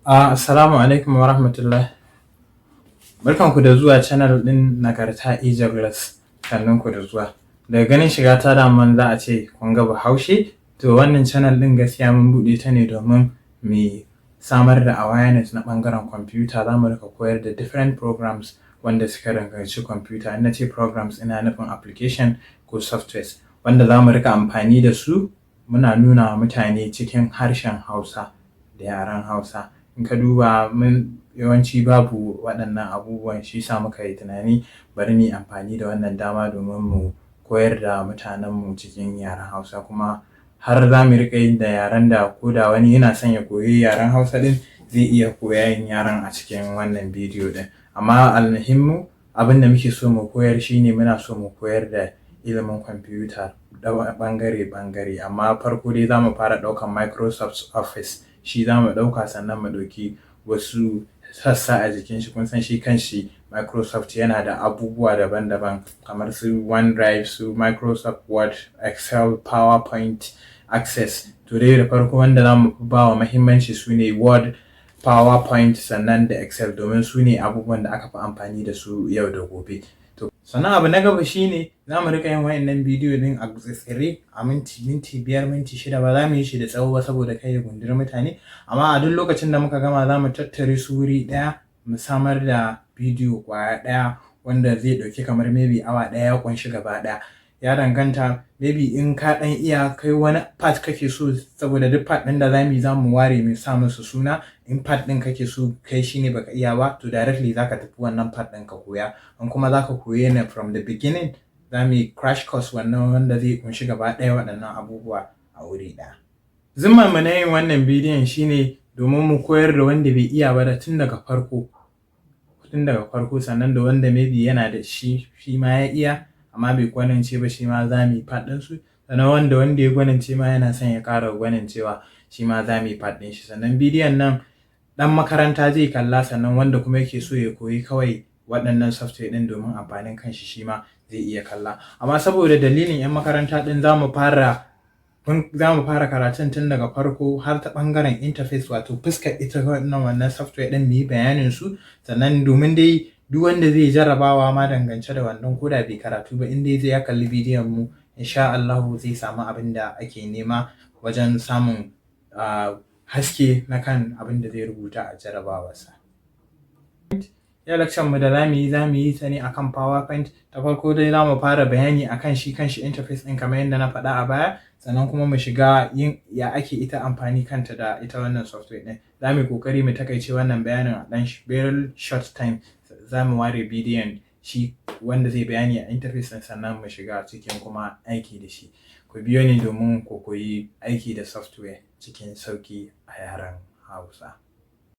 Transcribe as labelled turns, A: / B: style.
A: Assalamu alaikum wa rahmatullah. Barkanku da zuwa channel ɗin Nagarta e-Jugglers. Sannunku da zuwa. Daga ganin shiga ta, daman za a ce kun ga Bahaushe. To, wannan channel ɗin gaskiya mun buɗe ta ne domin mu samar da awareness na ɓangaren kwamfuta. Za mu riƙa koyar da different programs wanda suka danganci kwamfuta. In na ce programs, ina nufin application ko softwares wanda za mu riƙa amfani da su, muna nuna wa mutane cikin harshen Hausa da yaren Hausa. In ka duba mun yawanci babu waɗannan abubuwan, shi sa muka yi tunani bari mu yi amfani da wannan dama domin mu koyar da mutanenmu cikin yaren Hausa, kuma har za mu riƙa yin da yaren da ko da wani yana son ya koyi yaren Hausa ɗin, zai iya koyan yaren a cikin wannan bidiyo ɗin. Amma almuhimmu, abin da muke so mu koyar shi ne muna so mu koyar da ilimin kwamfuta ɓangare-ɓangare, amma farko dai za mu fara ɗaukan Microsoft Office, shi za mu ɗauka, sannan mu ɗauki wasu sassa a jikin shi. Kun san shi kanshi Microsoft yana da abubuwa daban-daban kamar su OneDrive, su Microsoft Word, Excel, PowerPoint, Access. To dai, da farko wanda za mu fi ba wa muhimmanci su ne Word, PowerPoint, sannan da Excel, domin su ne abubuwan da aka fi amfani da su yau da gobe. To, sannan abu na gaba shine za mu riƙa yin waɗannan bidiyo ɗin a gutsitsire a minti, minti 5, minti 6. Ba za mu yi shi da tsawo ba saboda kar ya gunduri mutane. Amma a duk lokacin da muka gama, za mu tattare su wuri ɗaya, mu samar da bidiyo ƙwaya ɗaya wanda zai ɗauki kamar maybe awa 1, ya ƙunshi gaba ɗaya. Ya danganta, maybe in ka ɗan iya kai wani part kake so, saboda duk part ɗin da za mu yi, za mu ware mu sa musu suna. In part ɗin kake so kai shine baka iya ba, to directly za ka tafi wannan part ɗin ka koya. In kuma za ka koye ne from the beginning, za mu yi crash course wannan wanda zai ƙunshi gaba ɗaya waɗannan abubuwa a wuri ɗaya. Zimmar mu na yin wannan bidiyon shine domin mu koyar da wanda bai iya ba da tun daga farko, sannan da wanda maybe yana da shi, shi ma ya iya amma bai gwanance ba, shi ma za mu yi part ɗinsu. Sannan wanda ya gwanance ma yana son ya ƙara gwanancewa, shi ma za mu yi part ɗin shi. Sannan bidiyon nan ɗan makaranta zai kalla, sannan wanda kuma yake so ya koyi kawai waɗannan software ɗin domin amfanin kanshi, shi ma zai iya kalla. Amma saboda dalilin 'yan makaranta ɗin, za mu fara karatun tun daga farko har ta ɓangaren interface, wato fuskar ita wannan software ɗin, mu yi bayanin su. Sannan domin dai duk wanda zai jarrabawa ma dangance da wannan, ko da bai karatu ba, in dai zai ya kalli bidiyon mu, insha Allahu zai samu abin da ake nema wajen samun haske na kan abin da zai rubuta a jarrabawarsa. Yau lecture mu da za mu yi, za mu yi ta ne akan PowerPoint. Ta farko dai za mu fara bayani akan shi kanshi interface ɗin kamar yadda na faɗa a baya, sannan kuma mu shiga yin ya ake ita amfani kanta da ita wannan software ɗin. Za mu yi ƙoƙari mu taƙaice wannan bayanin a ɗan very short time. Za mu ware bidiyon shi wanda zai bayani a interface ɗin, sannan mu shiga cikin kuma aiki da shi. Ku biyo ni domin ku koyi aiki da software cikin sauƙi a yaren Hausa.